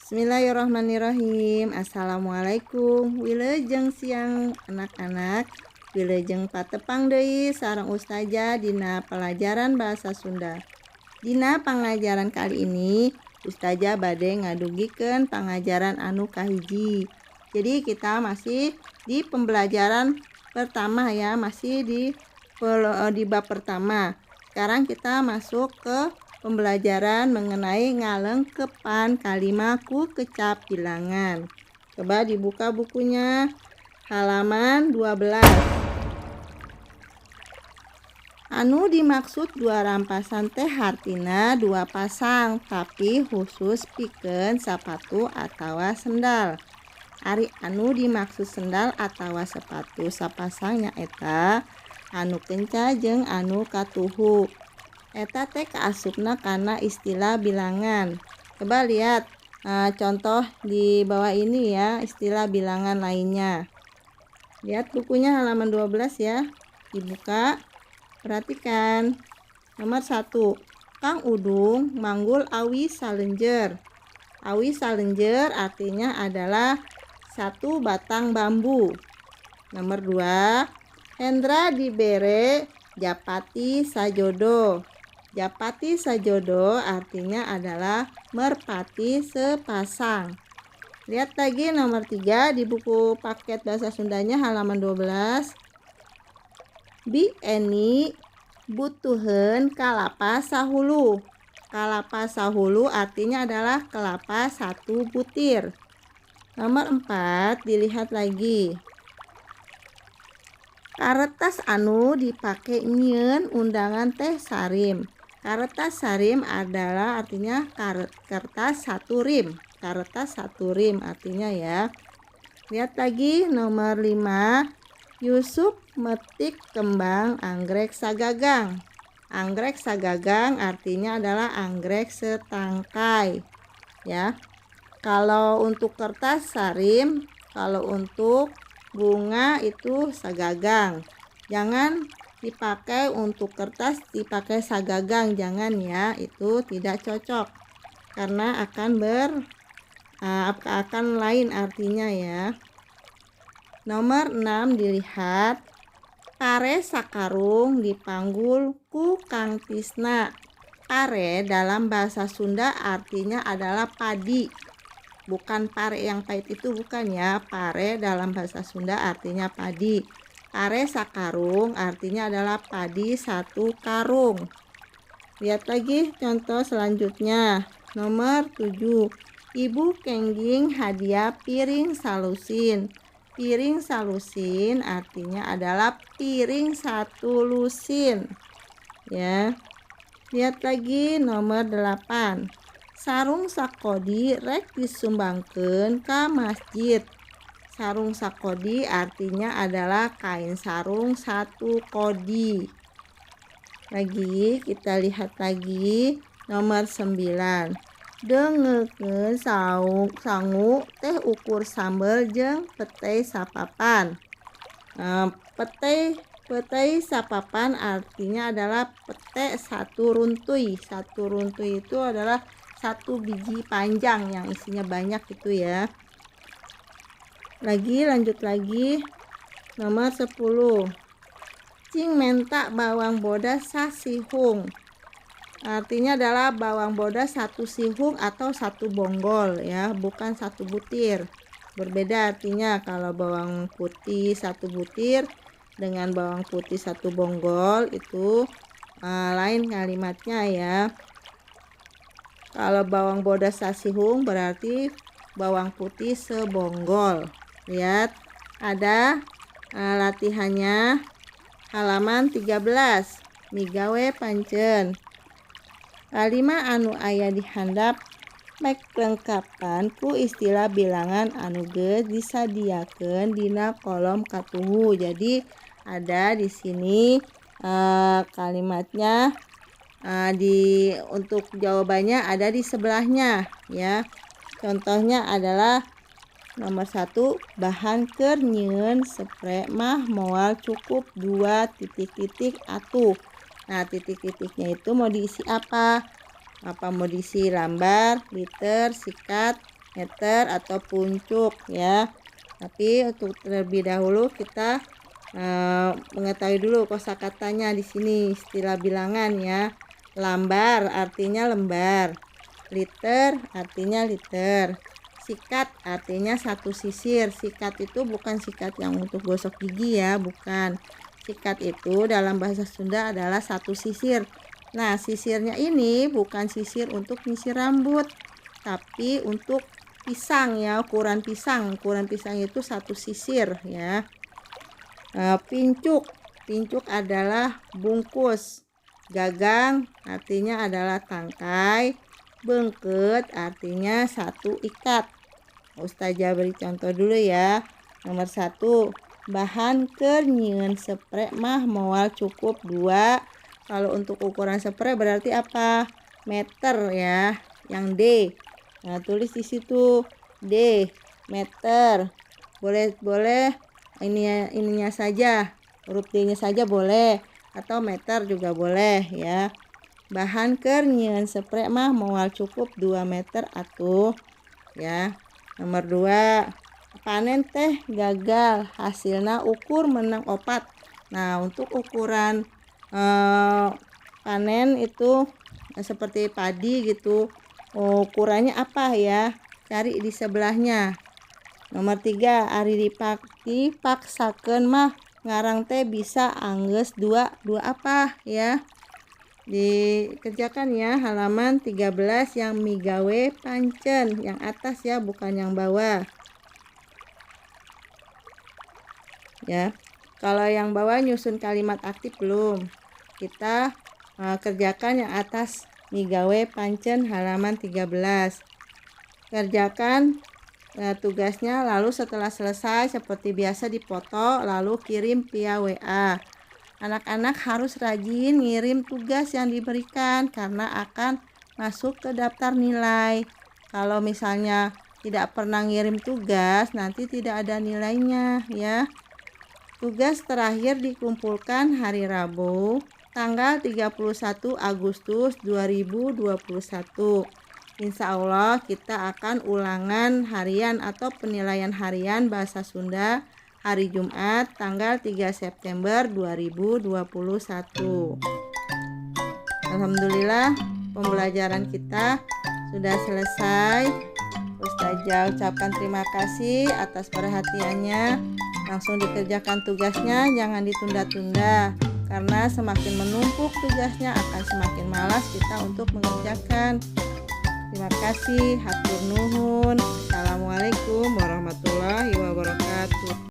Bismillahirrahmanirrahim. Assalamualaikum. Wilujeng siang anak-anak. Wilujeng patepang deui sareng Ustazah dina pelajaran bahasa Sunda. Dina pangajaran kali ini Ustazah bade ngadugikeun pangajaran anu kahiji. Jadi kita masih di pembelajaran pertama ya, masih di bab pertama. Sekarang kita masuk ke pembelajaran mengenai ngalengkepan kalimat ku kecap bilangan. Coba dibuka bukunya, halaman 12. Anu dimaksud dua rampasan teh hartina dua pasang, tapi khusus pikeun sapatu atawa sendal. Ari anu dimaksud sendal atawa sepatu sapasang nyaeta anu kenca jeung anu katuhu. Eta teh kaasupna kana istilah bilangan. Coba lihat contoh di bawah ini ya, istilah bilangan lainnya. Lihat bukunya halaman 12 ya. Dibuka. Perhatikan. Nomor 1. Kang Udung manggul awi salenjer. Awi salenjer artinya adalah satu batang bambu. Nomor 2. Hendra dibere japati sajodo. Japati sajodo artinya adalah merpati sepasang. Lihat lagi nomor 3 di buku paket bahasa Sundanya halaman 12. Bi Eni butuheun kalapa sahulu. Kalapa sahulu artinya adalah kelapa satu butir. Nomor 4 dilihat lagi. Karetas anu dipake nyieun undangan teh sarim. Karetas sarim adalah artinya kertas satu rim. Karetas satu rim artinya ya. Lihat lagi nomor 5. Yusuf metik kembang anggrek sagagang. Anggrek sagagang artinya adalah anggrek setangkai. Ya. Kalau untuk kertas sarim, kalau untuk bunga itu sagagang. Jangan dipakai untuk kertas dipakai sagagang, jangan ya, itu tidak cocok karena akan lain artinya ya. Nomor 6 dilihat, pare sakarung dipanggul ku Kang Tisna. Pare dalam bahasa Sunda artinya adalah padi. Bukan pare yang pahit itu, bukan ya. Pare dalam bahasa Sunda artinya padi. Pare sakarung artinya adalah padi satu karung. Lihat lagi contoh selanjutnya. Nomor 7. Ibu kengging hadiah piring salusin. Piring salusin artinya adalah piring satu lusin. Ya. Lihat lagi nomor 8. Sarung sakodi rek disumbangkeun ka masjid. Sarung sakodi artinya adalah kain sarung satu kodi. Lagi kita lihat lagi nomor 9. Deungeukeun sangu teh ukur sambel jeung petai sapapan. Petai sapapan artinya adalah pete satu runtui. Satu runtui itu adalah satu biji panjang yang isinya banyak gitu ya. Lagi lanjut lagi nomor 10. Cing menta bawang bodas sasihung. Artinya adalah bawang bodas satu sihung atau satu bonggol ya, bukan satu butir. Berbeda artinya kalau bawang putih satu butir dengan bawang putih satu bonggol itu lain kalimatnya ya. Kalau bawang bodas sasihung berarti bawang putih sebonggol. Lihat ada latihannya halaman 13. Migawe pancen. Kalima anu aya di handap mek lengkapan ku istilah bilangan anu geus disadiakeun dina kolom katuhu. Jadi ada di sini kalimatnya untuk jawabannya ada di sebelahnya ya. Contohnya adalah nomor 1, bahan keur nyieun spray mah moal cukup 2 titik-titik atuh. Nah, titik-titiknya itu mau diisi apa? Apa mau diisi lambar, liter, sikat, Meter atau puncuk ya. Tapi untuk terlebih dahulu kita mengetahui dulu kosakatanya di sini, istilah bilangan ya. Lambar artinya lembar, liter artinya liter, sikat artinya satu sisir. Sikat itu bukan sikat yang untuk gosok gigi ya, bukan. Sikat itu dalam bahasa Sunda adalah satu sisir. Nah, sisirnya ini bukan sisir untuk nyisir rambut, tapi untuk pisang ya, ukuran pisang. Ukuran pisang itu satu sisir ya. Pincuk, pincuk adalah bungkus. Gagang artinya adalah tangkai. Bengket artinya satu ikat. Ustazah beri contoh dulu ya. Nomor 1, bahan keur nyieun sepre mah moal cukup 2. Kalau untuk ukuran sepre berarti apa? Meter ya, yang D. Nah, tulis di situ D, meter. Boleh ini ininya saja, huruf D-nya saja boleh, atau meter juga boleh ya. Bahan keur nyieun sepre mah moal cukup 2 meter atuh ya. Nomor 2, panen teh gagal, hasilna ukur menang 4. Nah, untuk ukuran panen itu seperti padi gitu, ukurannya apa ya? Cari di sebelahnya. Nomor 3, ari dipaksakeun mah ngarang teh bisa anggeus 2, 2 apa ya? Dikerjakan ya halaman 13 yang migawe pancen, yang atas ya, bukan yang bawah. Ya. Kalau yang bawah nyusun kalimat aktif belum. Kita kerjakan yang atas migawe pancen halaman 13. Kerjakan tugasnya, lalu setelah selesai seperti biasa dipoto lalu kirim via WA. Anak-anak harus rajin ngirim tugas yang diberikan karena akan masuk ke daftar nilai. Kalau misalnya tidak pernah ngirim tugas, nanti tidak ada nilainya ya. Tugas terakhir dikumpulkan hari Rabu, tanggal 31 Agustus 2021. Insya Allah kita akan ulangan harian atau penilaian harian bahasa Sunda hari Jumat tanggal 3 September 2021. Alhamdulillah pembelajaran kita sudah selesai. Ustazah ucapkan terima kasih atas perhatiannya. Langsung dikerjakan tugasnya, jangan ditunda-tunda, karena semakin menumpuk tugasnya akan semakin malas kita untuk mengerjakan. Terima kasih, hatur nuhun.